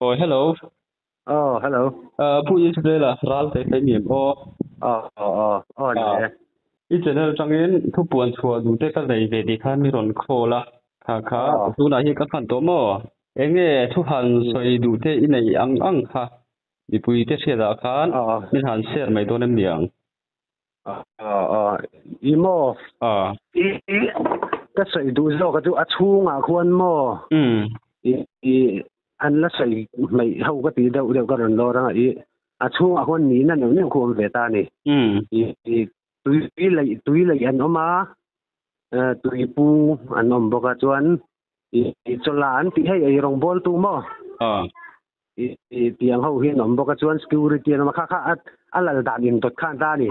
Aw hello. Aw hello. Pu Israel-a ral te ka i em aw. Aw aw aw ni e. I channel atangin thupuan chhuah duh te ka nei ve tih khan mi rawn call a. Kha kha tunah hian ka hman tawh maw? Enge thu han sawi duh te i nei ang ang kha mipui te hriatah khan min han share mai dawn em niang? I maw? I ka sawi duh zawk a chu a chhungah khuan maw? I an la sawi hmeih ho ka tih deuh deuh ka rawn lawr anga i a chhungah khuan nihna neuh neuh khu awm ve ta a ni. I tui leih tui leih an awm a, tui pu an awm bawk a chuan i chawla an tih hei ei rawngbawltu maw? I tiang ho hi an awm bawk a chuan security an awm a kha kha a lal dan indawt khan ta a ni.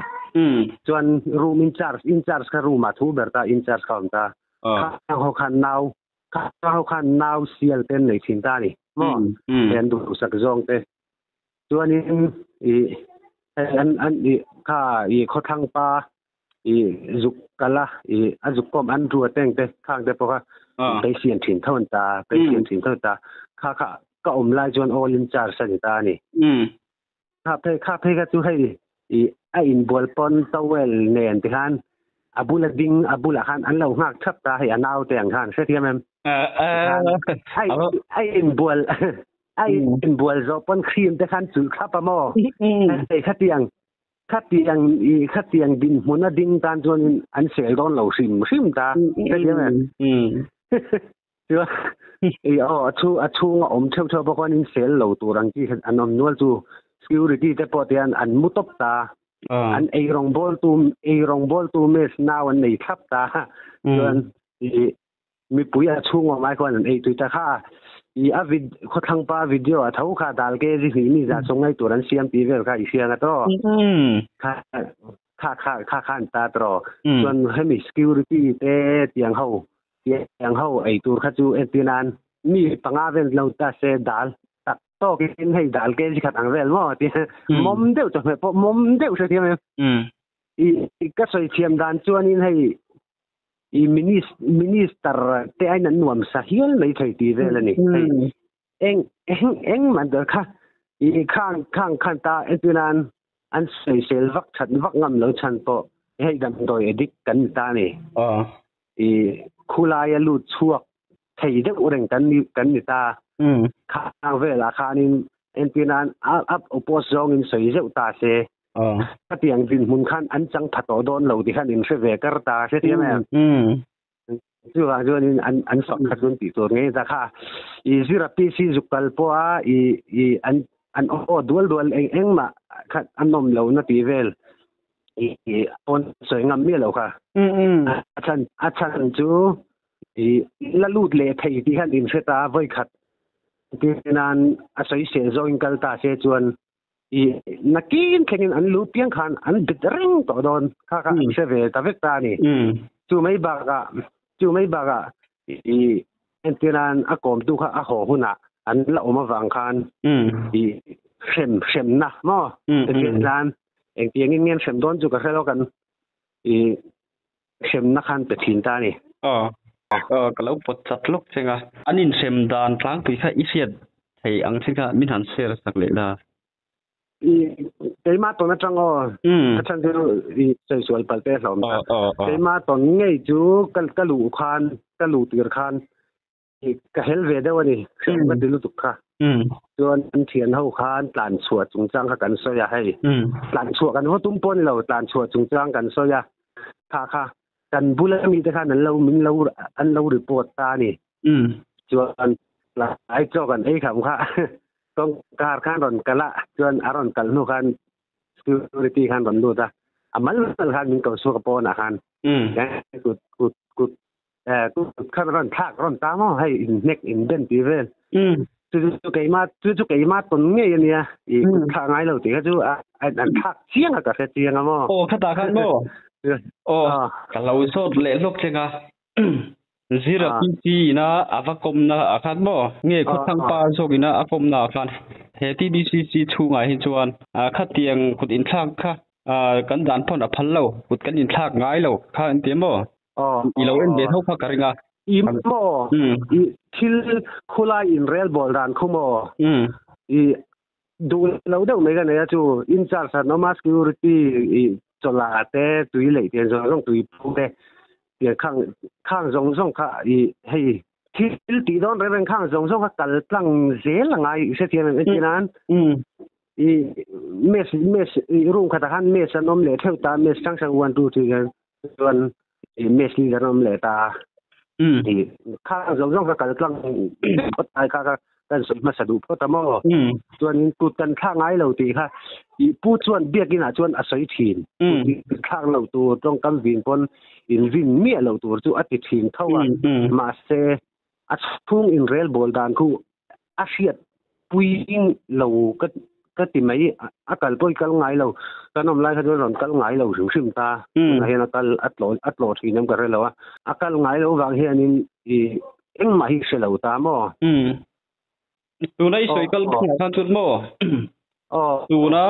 Chuan room in charge in charge kha room ah thu ber ta in charge kha awm ta. Khang ho khan nau khang ho khan nau sial te an nei thin ta a ni maw? Hei an duhsak zawng te. Chuanin i hei an an i kha i khawthlang pa i zuk kal a i a zuk kawm an ruat eng te khang te pawh kha beisian thin tho an ta beisian thin tho an ta kha kha ka awm lai chuan all in charge a ni ta a ni. Kha phei kha phei kha chu hei i a inbual pawn towel nen ti khan a bula ding a bulah khan an lo nghak thap ta hei a naute ang khan hrethiam em? Tikhan a inbual a inbual zawh pawn cream te khan chulh thlap a maw? Hei khatiang Khatiang i khatiang dinhmun a ding tan chuanin an sel dawn lo hrim hrim ta. Hrethiam em? Chuan i aw a chhu a chhunga awm theuh theuh bawk chuan in sel lo tur ang chi an awm nual chu security te pawh tian an mu tawp ta. An ei rawngbawl tu ei rawngbawl tu mess nau an nei thlap ta. Chuan i Mipui a chhung awm ai khuan an ei tui ta kha. I a vid khawthlang pa video a tho kha dal ke zi hnih mi za sawng ngai tur an siam tih vel kha i hria nga to. Kha kha kha kha kha an ta tawh. Chuan hemi security te tiang ho tiang ho ei tur kha chu entir nan mi panga vel lo ta se dal tak tawk in hei dal ke zi khat ang vel maw ti mawm deuh chawhmeh pawh mawm deuh hrethiam em. I ka sawi thiam dan chuanin hei i minister te aiin an nuam sa hial mai thei tih vel a ni. Hei eng eng eng man ber kha i khang khang khan ta entir nan an sawisel vak that vak ngam lo chhan pawh hei damdawi addict kan ni ta a ni. I khulaia lut chhuak thei deuh reng kan ni kan ni ta. Khang velah khanin entir nan a a oppose zawngin sawi zeuh ta se. Khatiang dinhmun khan an chang tha tawh dawn lo tih khan in hre ve kar ta hre thiam em? Chuvang chuanin an an fak kha chuan tih tur ngei ta kha. I zira PC zuk kal pawh a i i an an aw dual dual eng engmah kha a nawm lo na tih vel i i pawn sawi ngam miah lo kha. A chhan a chhan chu i la lut leh thei tih khan in hre ta vawikhat tinan a sawisel zawngin kal ta se chuan I nakin thlengin an lu piang khan an bit reng tawh dawn kha kha an hre ve ta vek ta a ni. Chu mai bakah chu mai bakah i entirnan a kawmtu kha a haw hunah an la awm avang khan i hrem hremna maw entirnan engtiangin nge an hrem dawn chu ka hre lo kan i hremna khan pe thin ta a ni. Aw ka lo pawt chat lawk cheng a. An inhrem dan tlangpui kha i hriat thei ang chin kha min han share sak leh la. I keimah tawn atang aw a chhan chu i sawi sual palh te hlawm ta. Keimah tawn ngei chu ka luh khan ka luh tir khan ka hel ve deuh a ni hriat ka ti lutuk kha chuan an thian ho khan tlan chhuah chungchang kha kan sawi a hei tlan chhuah kan va tum pawh ni lo tlan chhuah chungchang kan sawi a kha kha kan bula mi te khan an lo min lo an lo report ta a ni chuan tlai chaw kan ei kham kha kawngkhar khan rawn kal a chuan a rawn kal hnu khan security khan rawn lut a a mal mal khan min ko chhuak a pawnah khan kut kut kut kut khan rawn thlak rawn ta maw hei in hnek in ben tih vel chu chu keima chu chu keima tawn ngei ania i kut thlak ngai lo tih kha chu an thlak chiang a ka hre chiang a maw aw khata khan maw aw ka lo zawt leh hlawk thleng a zira PC ina a va kawmna ah khan maw nge khawthlang pa zawk ina a kawmna ah khan he TBCC chhungah hi chuan khatiang kut inthlak kha kan dan pawn a phal lo kut kan inthlak ngai lo kha an ti maw I lo en ve tho kha ka ring a. I maw i thil khulai in rel bol dan khu maw i du lo deuh mai ka nei a chu in charge an awm a security i chawla te tui leh tiang zawng zawng tui pu te tiang khang khang zawng zawng kha i hei thil tih dawn reng reng khang zawng zawng kha kal tlang zel a ngai i hrethiam em entir nan i mess mess i room khatah khan mess an awm leh theuh ta mess hrang hrang 1 2 3 hian chuan i mess leader an awm leh ta i khang zawng zawng kha kal tlang phawt ai kha kha kan sawi hmasa duh phawt a maw chuanin kut kan thlak ngai lo tih kha i pu chuan biakinah chuan a sawi thin kut thlak lo tur tawngkam vin pawn in vin miah lo tur chu a ti thin tho a mahse a chhung in rel bawl dan khu a hriat pui lo ka ka ti mai a kal pawh i kal ngai lo kan awm lai kha chuan rawn kal ngai lo hrim hrim ta tunah hian a kal a tlaw a tlaw thin em ka hre lo a a kal ngai lo vang hianin i engmah hi hre lo ta maw tuna i sawi kal phung khan chuan maw tuna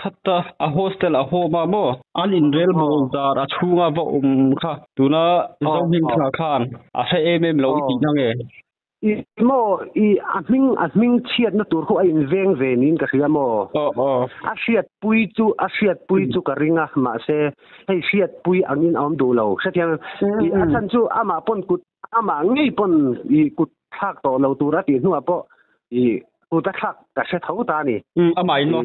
khatta a hostel a home a maw an inrel bawl dar a chhunga va awm kha tuna Zohming thla khan a hre em em lo i tih na nge I maw i a hming a hming chhiatna tur khu a inveng ve niin ka hria maw a hriatpui chu a hriatpui chu ka ring a mahse hei hriatpui angin a awm duh lo hrethiam i a chhan chu amah pawn kut amah ngei pawn i kut thlak tawh lo tur a tih hnuah pawh i kut a thlak ka hre tho ta a ni amah in maw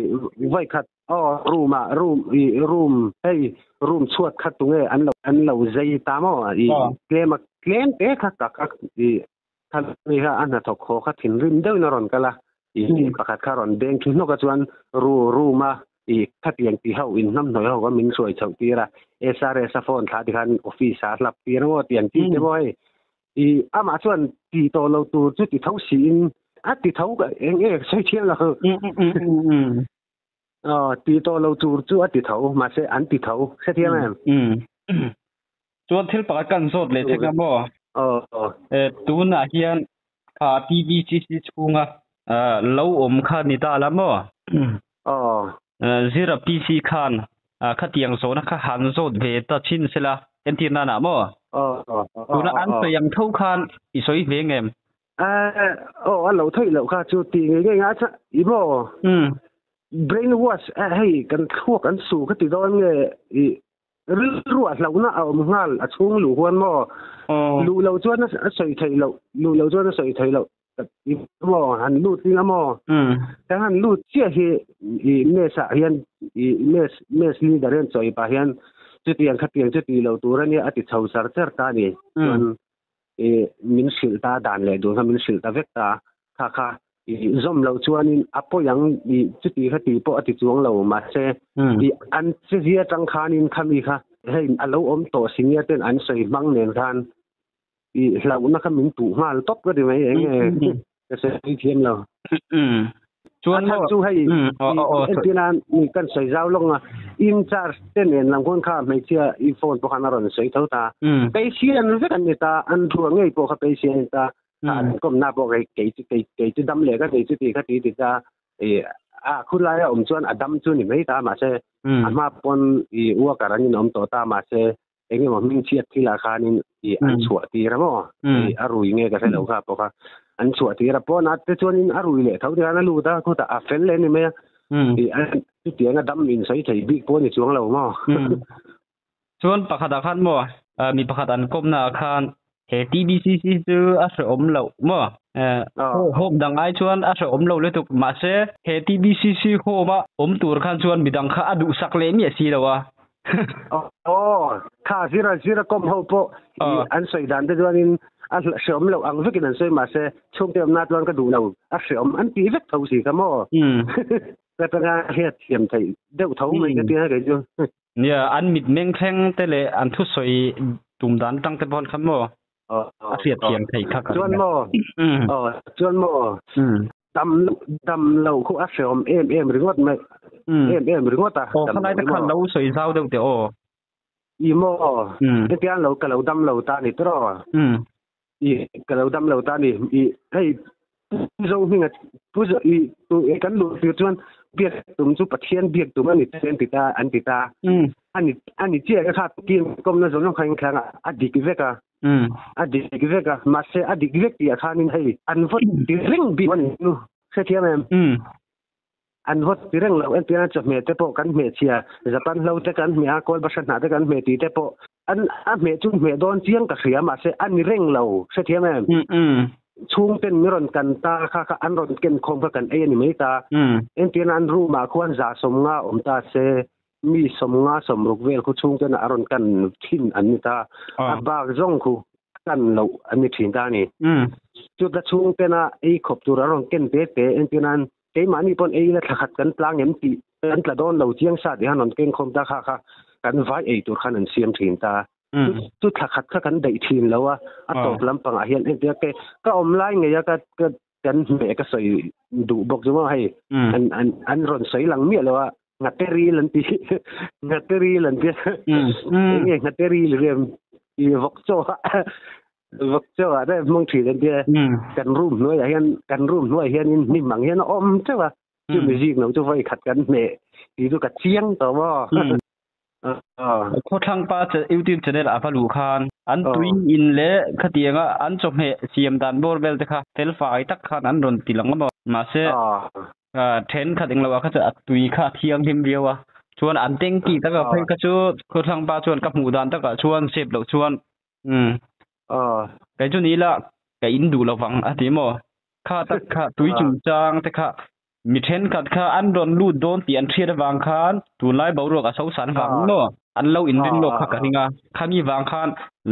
vawikhat aw room ah room i room hei room chhuat kha tunge an lo an lo zei ta maw i tlem a tlem te kha ka kha i Khami kha a hnathawk haw kha thinrim deuhin a rawn kal a, i pakhat kha rawn beng thu hnawk a chuan ru room a i khatiang ti ho in hnamhnawih ho kha min hruai chhoh tir a, SRS a phone thla tikhan office ah a hlap tir a maw tiang chi te maw hei i amah chuan ti tawh lo tur chu ti tho siin a ti tho ka eng nge ka sawi thiam lo. Aw ti tawh lo tur chu a ti tho mahse an ti tho hrethiam em? Chuan thil pakhat kan zawt leh thek a maw? Tunah hian kha TBCC chhunga lo awm kha ni ta la maw? Zira PC khan khatiang zawhna kha han zawt ve ta chin sela entir nanah maw? Tuna an sawi ang tho khan i sawi ve ngem? Aw a lo theih loh kha chu ti ngei ngei nga i maw? Brain wash hei kan thluak an su ka ti dawn nge i Rilru a hlauhna a awm nghal a chhung luh huan maw? Luh lo chuan a sawi theih loh, luh lo chuan a sawi theih loh maw? Han lut ila maw? Kan han lut chiah hi i mess ah hian i mess mess leader hian chawi pah hian chutiang khatiang chu tih loh tur a nia a ti chho char char ta a ni. Chuan i min hrilh ta dan leh dun kha min hrilh ta vek ta kha kha i zawm loh chuanin a pawi ang i chuti kha ti pawh a ti chuang lo mahse i an chezia atang khanin khami kha hei a lo awm tawh senior ten an sawi hmang nen khan i hlauhna kha min tuh nghal tawp ka ti mai eng nge ka sawi thiam lo. Chuan maw chu hei entir nan mi kan sawi zau lawng a in charge te nen lam khawn kha hmeichhia i phone pawh khan a rawn sawi tho ta patient vek an ni ta an rua ngei pawh kha patient a ni ta an kawmna pawh kei kei chu kei kei chu dam leh ka nei chu ti kha ti ti ta i a khulai a awm chuan a dam chu ni mai ta mahse a hma pawn i worker an in awm tawh ta mahse eng emaw hming chhiat thil ah khanin i an chhuah tir a maw i a rui nge ka hre lo kha pawh kha an chhuah tir a pawn a te chuanin a rui leh tho te khan a lut a khutah a fel leh a ni mai a i chutiang a dam in sawi thei bik pawh a ni chuang lo maw. Chuan pakhat ah khan maw mi pakhat an kawmna ah khan he TBCC chu a hrehawm loh maw home dang ai chuan a hrehawm lo lutuk mahse he TBCC home a awm tur khan chuan midang kha a duhsak leh miah si lo a. Aw kha zira zira kawm ho pawh an sawi dan te chuanin a hrehawm loh ang vekin an sawi mahse chhungte awmna chuan ka duh lo a hrehawm an tih vek tho si kha maw ka tanga hriat thiam theih deuh tho mai ka tia kei chu. Nia, an mitmeng thleng te leh an thusawi tum dan atang te pawh khan maw a hriat thiam theih kha ka ring a. Chuan maw aw chuan maw dam dam lo khu a hrehawm em em ringawt mai em em ringawt a. Aw khalai te khan lo sawi zau deuh teh aw. I maw hetiang lo ka lo dam lo ta ni tawh aw. I ka lo dam lo ta ni i hei Pu Zo hminga Pu Zo i kan luh tir chuan biak tum chu Pathian biak tum a ni te an ti ta an ti ta. Ani ani chiah ka kha tin kawmna zawng zawng kha in thlang a a dik vek a. A dik vek a mahse a dik vek tih ah khanin hei an vote ti reng bik a ni nu hrethiam em? An vote ti reng lo entirna chawhmeh te pawh kan hmeh chhia Japan hlo te kan hmeh a kawl bahra hnah te kan hmeh tih te pawh an a hmeh chu hmeh dawn chiang ka hria mahse a ni reng lo hrethiam em? Chhung ten mi rawn kan ta kha kha an rawn ken khawm kha kan ei a ni mai ta. Entirna an room ah khuan za sawmnga awm ta se mi sawmnga sawmruk vel khu chhung ten a rawn kan thin an ni ta. A bak zawng khu kan loh an ni thin ta a ni. Chuta chhung tena ei khawp tur a rawn ken te te entirnan keimahni pawn ei la thla khat kan tlang em tih kan tla dawn lo chiang sa tih khan rawn keng khawm ta kha kha kan vai ei tur khan an siam thin ta. Chu thla khat kha kan daih thin lo a, a tawp lampangah hian entir ke ka awm lai ngei a ka kan hmeh ka sawi duh bawk chu maw hei an an an rawn sawi lang miah lo a nghateril an ti nghateril an ti enge nghateril rem i vawk chaw vawk chaw ah te hmang thin an tia kan room hnuaiah hian kan room hnuaiah hianin hnim ang hian a awm teuh a chumi zik lo chu vawi khat kan hmeh tih chu ka chiang tawh maw. Khawthlang pa YouTube channel a va luh khan an tui in leh khatianga an chawhmeh siam dan bawr vel te kha fel fai tak khan an rawn ti lang a maw. Mahse thenkhat englo ah kha chuan a tui kha a thianghlim viau a, chuan an tanky taka phei kha chu khawthlang pa chuan ka hmuh dan takah chuan zep loh chuan kei chu ni ila ka in duh lovang a ti maw. Kha tak kha tui chungchang te kha Mi thenkhat kha an rawn lut dawn tih an hriat avang khan tunlai boruak a sosan vang maw? An lo inrin lawk kha ka ring a, khami vang khan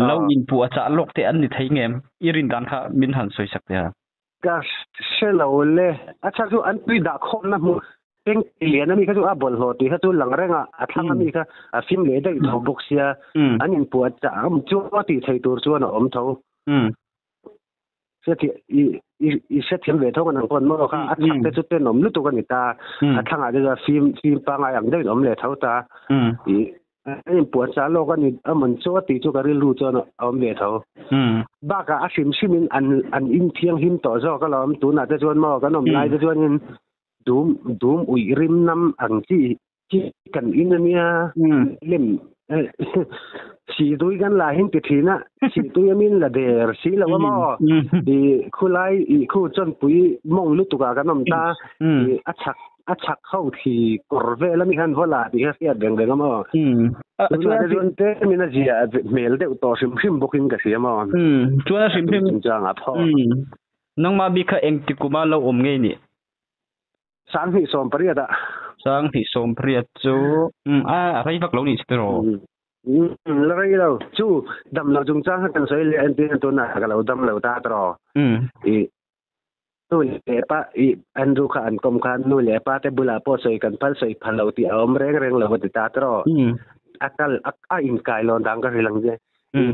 lo inpuh a chah lawk te an ni thei ngem? I rin dan kha min han sawi sak teh a. Ka hre lo le. A chhan chu an tui dah khawmna hmuh teng lian ami kha chu a bawlhhlawh tih kha chu lang reng a, a thlang ami kha a fim leh daih tho bawk sia, an inpuh a chah awm chu a tih theih tur chuan a awm tho. I hrethiam ve tho kan ang pawn maw kha a chak te chu tenawm lutuk a ni ta a thlangah te chuan fim fim pangai ang deuhin awm leh tho ta i an inpuan chah lawk a ni a mawn chu a tih chu ka rilru chuan a awm ve tho bakah a hrim hrimin an an inthianghlim tawh zawk alawm tunah te chuan maw kan awm lai te chuanin dum dum uih rim nam ang chi Chi kan in a nia, lem sihtui kan la hin ti thin a, sihtui a min la der si lo a maw? I khulai i khu chawnpui mawng lutuk ah kan awm ta, i a chhak a chhak ho thli kawr vel a mi khan vaw la tih kha hriat reng reng a maw? Tunah te chuan tlem in a zia hmel deuh tawh hrim hrim bawk in ka hria maw? Chuan a hrim hrim chungchang ah pawh. Nangmah bik kha engti kuma lo awm ngei nih? 2018 ah. 2018 chu a rei vak lo nih chu tiraw? La rei lo. Chu dam lo chungchang kha kan sawi leh entir na tunah ka lo dam lo ta tiraw? I nu leh pa i Andrew kha an kawm khan nu leh pa te bulah pawh sawi kan phal sawi phal lo tih a awm reng reng lo a ti ta tiraw? A kal a inkai lawn dan ka hrilh ang che.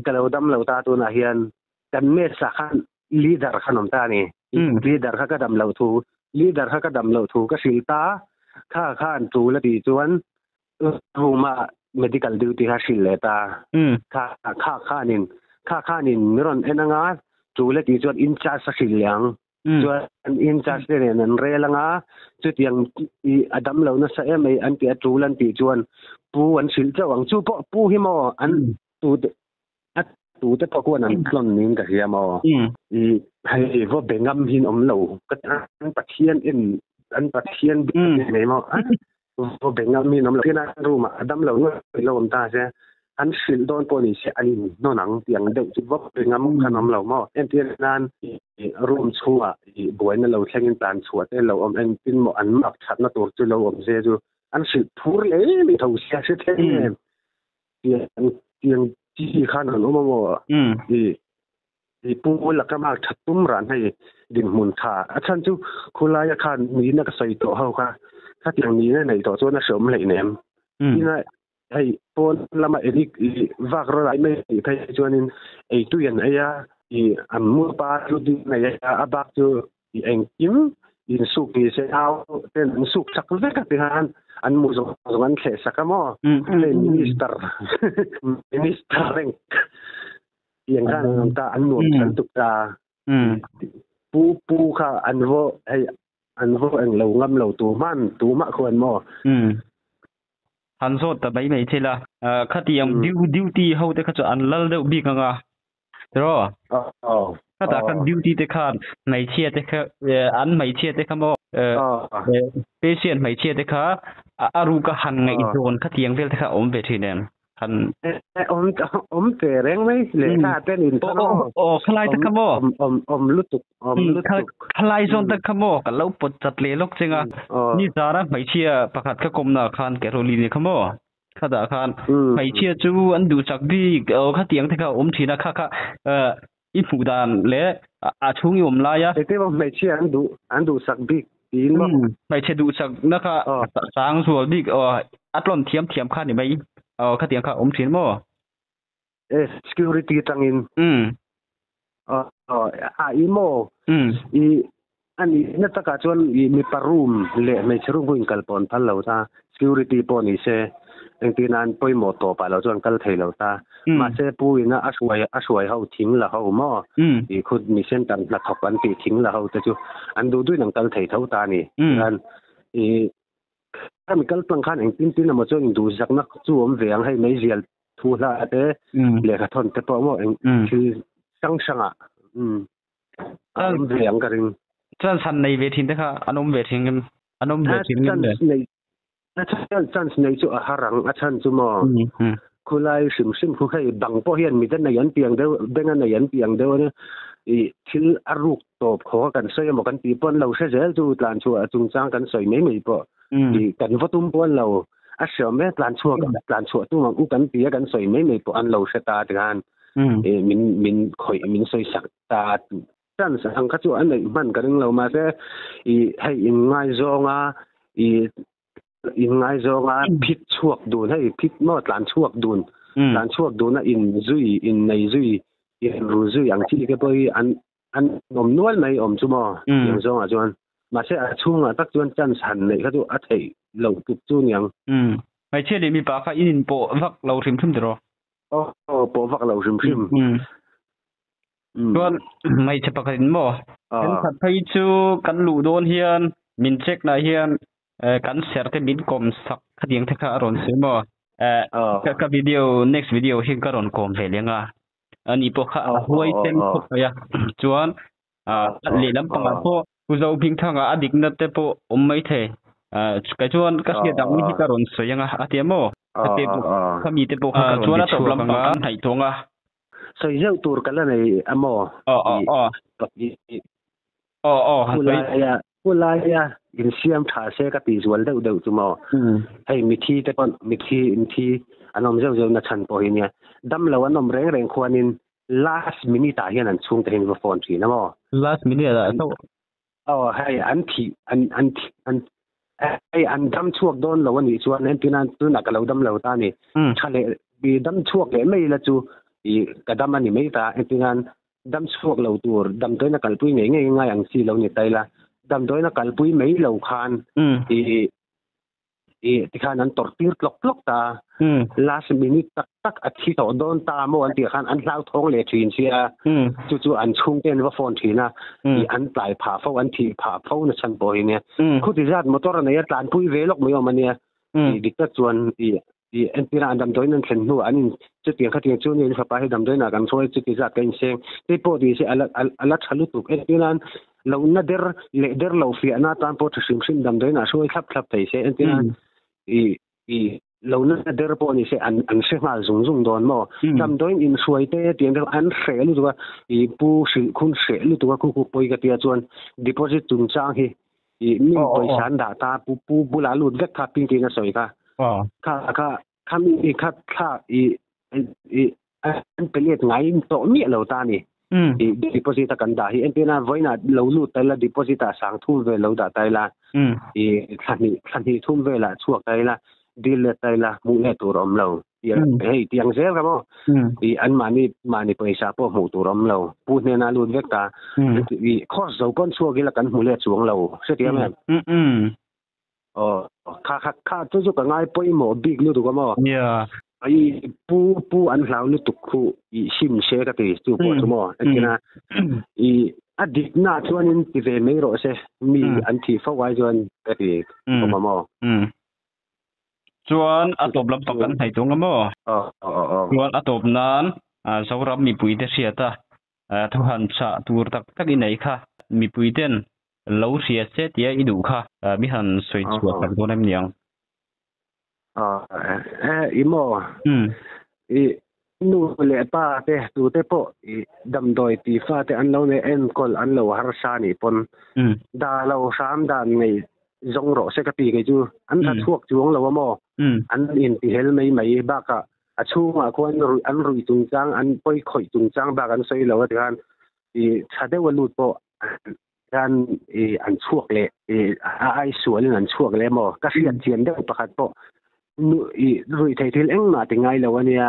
Ka lo dam lo ta tunah hian kan mess ah khan leader khan awm ta a ni. Leader kha ka dam loh thu, leader kha ka dam loh thu ka hrilh ta, kha khan tul a tih chuan room a medical duty kha hrilh leh ta. Kha kha khanin kha khanin min rawn en anga tul a tih chuan in charge a hrilh leh ang. Chuan in charge te nen an rel anga chutiang i a dam lo nasa em mai an tih a tul an tih chuan pu an hrilh chauh ang. Chu pawh pu hi maw an tu A tute pawh khuan an tlawn niin ka hria maw? I hei vaw be ngam hin awm lo. Ka an Pathian en an Pathian biak nei maw? Vaw be ngam hin awm lo. Tin an room ah a dam lo nuai lo awm ta se an hrilh dawn pawh ni se an in hnawn ang tih ang deuh chu vaw be ngam khan awm lo maw? Entir nan room chhungah i buaina lo thlengin tlan chhuah te lo awm engtin maw an mak thatna tur chu lo awm se chu an hrilh phur hle mai tho sia hre thei em? Tiang tiang chi khan an awm a maw? I i pu laka mark that tum ran hei dinhmun tha. A chhan chu khulaia khan nihna ka sawi tawh ho kha khatiang nihna nei tawh chuan a hreawm hleih nem. Tina hei pawn lama edik i vak rawlh ai mai tih phei chuanin eitui an ei a, i an mu pa chu ding nei a, a bak chu I engkim insuk ni se nau ten an suk chak vek a tikhan an mu zawng zawng an thleh sak a maw? Hei minister minister reng tiang khan an awm ta an nuam chhan tuk ta. Pu pu kha an vaw hei an vaw eng lo ngam lo tu hman tu mah khuan maw? Han zawt ta mai mai thil a. Khatiang duty ho te kha chu an lal deuh bik ang a. Tiro oh khata kan duty te khan hmeichhia te kha an hmeichhia te kha maw patient hmeichhia te kha a ru ka han ngaih zawn kha tiang vel te kha awm ve thin em han om om te reng mai le kha ten in o khalai te kha maw om om lutuk om lutuk khalai zawn te kha maw ka lo pot chat le lok chenga ni zara hmeichhia pakhat kha komna khan ke roli ni kha maw khata khan hmeichhia chu an du chak bi kha tiang te kha awm thina kha kha i hmuh dan le a chhung i awm lai a te bang hmeichhia an du sak bik tin ma hmeichhe du sak na kha sang zual bik a tlon thiam thiam kha ni mai kha tiang kha awm thin maw security tangin a i maw i ani na taka chuan i mi parum le hmeichhe room in kalpon phal lo ta security pawh ni se engtin an pawimawh tawh pah lo chuan kal thei lo ta ma se pu ina a hruai ho thing la ho maw i khut mi center hna thawk an tih thing la ho te chu an duh duin an kal thei tho ta ni an i kami kal tlang khan engtin tin emaw chuan induh zakna chu awm ve ang hei mai zial thu hla te lehkha thawn te pawh maw eng thil hrang hranga awm ve ang ka ring chan san nei ve thin te kha an awm ve thin an awm ve thin le chance nei chu a harang a chan chu maw khulai hrim hrim khu hei bang pawh hian miten nei an piang deuh benga nei an piang deuh ania i thil a ruk tawp khaw kan sawi emaw kan tih pawn lo hre zel chu tlan chhuah a chungchang kan sawi mai mai pawh i kan vatum pawn lo a hriam e tlan chhuah tum ang u kan ti a kan sawi mai mai pawh an lo hre ta tikhan min min khawih min sawi sak ta chance ang kha chu an neih hman ka ring lo ma se i hei in ngai zawnga i in ngai zawnga phit chhuak dun hei phit maw tlan chhuak dun a in zui in nei zui in ru zui ang chi te pawh hi an an awm nual mai awm chu maw tiang zawngah chuan mahse a chhungah tak chuan chance han neih kha chu a theih lo tuk chu niang hmeichhia leh mipa kha in in pawh vak lo hrim hrim tiraw aw pawh vak lo hrim hrim chuan hmeichhe pakhat in maw thenkhat phei chu kan luh dawn hian min check na hian kan ser te min kawm sak kha tiang te kha a rawn sawi maw ka video next video hi ka rawn kawm ve leng a ani pawh kha a huai sen khawp mai a chuan lehlam pangah pawh pu zo hming thanga a dikna te pawh awm mai thei kai chuan ka hriat ang hi ka rawn sawi anga a tia maw te pawh khami te pawh kha ka rawn chuan a tawp lam pang kan hnaih tawng a sawi zeuh tur ka la nei amaw khulaia in siam tha se ka ti zual deuh deuh chu maw hei mithi te pawh mithi inthi an awm zeuh zeuh na chhan pawh hi nia dam lo an awm reng reng khuanin last minute ah hian an chhung te hian va phone thin amaw last minute ah aw hei an thi an an an hei an dam chhuak dawn lo ani chuan entina tunah ka lo dam lo ta ni tha leh i dam chhuak leh mai la chu i ka dam ani mai ta entinan dam chhuak lo tur damdawi na kalpui ngei ngei ngai ang chi lo ni tai la damdawi na kalpui mai lo khan i i tikhan an tor tir tlok tlok ta last minute tak tak a thi tawh dawn ta maw an tih khan an hlau thawng leh thin sia chu chu an chhung ten va phone thin a i an tlai pha fo an thi pha fo na chan pawh hi nia khuti zat motor nei a tlanpui ve lawk mai awm ania i dik tak chuan i i entira an damdawiin an thlen hnu an in chutiang khatiang chu ni fapa hi damdawiin ah kan hruai chuti zat ka inseng te pawh ti se ala tha lutuk entiran lo na der leh der lo fiah na tan pawh tha hrim hrim damdawiin ah hruai thlap thlap thei se entiran i i lo na der pawh ni se an an hre nghal zung zung dawn maw damdawiin in hruai te tiang te an hre lutuk a i pu hrilh khun hre lutuk a khu khu pawi ka tia chuan deposit chungchang hi i min pawisa an dah ta pu pu bula lut vek kha ping tin a sawi kha kha kha khami kha thla i i an pelet ngai tawh miah lo ta ni i deposit a kan dah hi entina voina lo lut tai la deposit a sang thum ve lo dah tai la i thlahnih thum ve la chhuak tai la dil le tai la mu le tur awm lo hei tiang zel ka maw i an mani mani pawisa pawh hmuh tur awm lo pu hnena lut vek ta i khawr zo pawn chhuak ila kan hmu le chuang lo hrethiam em kha kha kha chu chu ka ngai pawimawh bik lutuk a maw ai pu pu an hlau lutuk khu i sim se ka ti chu pawh chu maw entina i a dik na chuanin ti ve mai rawh se mi an thi fo ai chuan ka ti awm a maw chuan a tawp lam pak kan hnaih tung a maw chuan a tawp nan Zoram mipuite hriata thu han chah tur tak tak i nei kha mipuiten lo hria se tia i duh kha mi han sawi chhuah tak dawn em niang. I maw? I nu leh pa te tute pawh i damdawi ti fa te an lo nei enkawl an lo harsa anih pawn da lo hram dan ngei zawng rawh se ka ti kei chu an tha chhuak chuang lo a maw? An intihel mai mai bakah a chhungah khuan an ruih chungchang an pawi khawih chungchang bak an sawi lo a tikhan i tha deuh a lut pawh khan i an chhuak leh i a ai sualin an chhuak leh maw ka hriat chian deuh pakhat pawh nu i ruih theih thil engmah ti ngai lo ania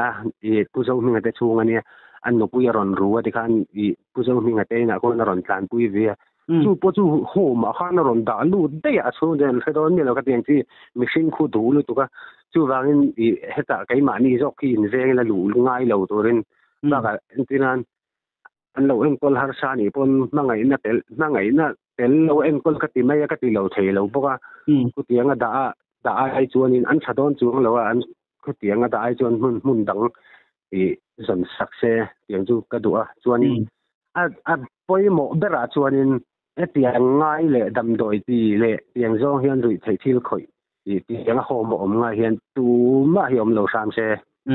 i Pu Zohminga te chhung ania an nupui a rawn ru a tikhan i Pu Zohminga te inah khuan a rawn tlanpui ve a chu pawh chu home ah khan a rawn dah lut daih a a chhung te an hre dawn miah lo ka ti ang chi mihring khu duh lutuk a chuvangin i hetah keimahni zawk hi inveng ila luh ngai lo turin bakah entirnan an lo enkawl harsa anih pawn hmangaihna tel hmangaihna tel lo enkawl ka ti mai a ka ti lo thei lo bawk a khutianga dah a dah ai chuanin an tha dawn chuang lo a an khutianga dah ai chuan hmun hmun dang ih zawn sak se tiang chu ka duh a chuanin a a pawimawh berah chuanin hetiang ngai leh damdawi ti leh tiang zawng hian ruih theih thil khawih ih tiang a hawm a awm ngai hian tumah hi awm lo hram se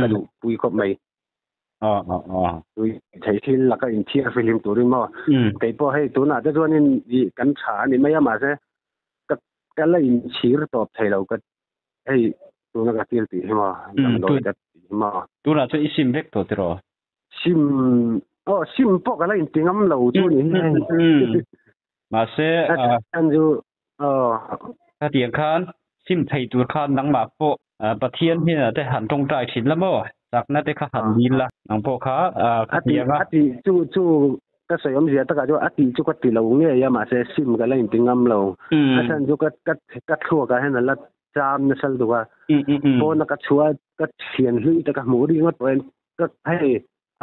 ka duh pui khawp mai. Thei thil laka inthiar fihlim turin maw? Kei pawh hei tunah te chuanin ih kan tha a ni mai a mahse ka ka la inchhir tawp thei lo ka hei tuna ka thil tih hi maw damdawi ka tih hi maw. Tunah chuan i sim vek tawh tiraw? Sim aw sim pawh ka la inti ngam lo chu ni hi hei. Mahse a chu aw. Khatiang khan sim thei tur khan nangmah pawh Pathian hnenah te han tawngtai thin la maw? Chakna te kha han dil la nang pawh kha khatiang a. A tih chu chu ka sawi awmzia takah chuan a tih chu ka ti lo ngei a mahse sim ka la inti ngam lo. A chhan chu ka ka ka thluakah hian a la cham nasa lutuk a. Pawna ka chhuah ka thian hlui te ka hmuh ringawt pawh hian ka hei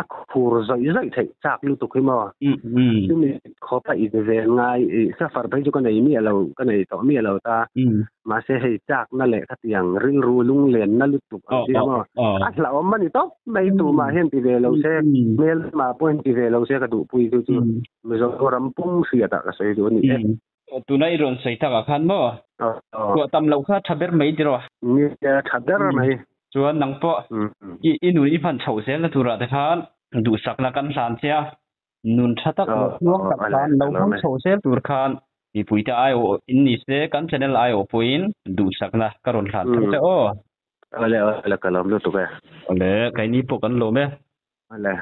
a khur zawih zawih theih chak lutuk hi maw chumi khawpa in ven ngai i safar phei chu ka nei miah lo ka nei tawh miah lo ta mahse hei chakna leh khatiang rilru lunglenna lutuk ang chi maw a hlauhawm a ni tawp mai tumah hian ti ve lo se hmelma pawh hian ti ve lo se ka duhpui chu chu Mizoram pum hriatah ka sawi duh a ni e. Tuna i rawn sawi takah khan maw? Kuah tam loh kha tha ber mai tiraw? Nia, tha ber mai. Chuan nang pawh i nun i hman chhoh zelna turah te khan duhsakna kan hlan che a, nun tha tak leh tluang tak khan lo hmang chhoh zel tur khan mipuite aiawh in ni se, kan channel aiawh pawhin duhsakna ka rawn hlan thar che aw. Awle, awle, ka lawm lutuk e. Awle, keini pawh kan lawm e. Awle.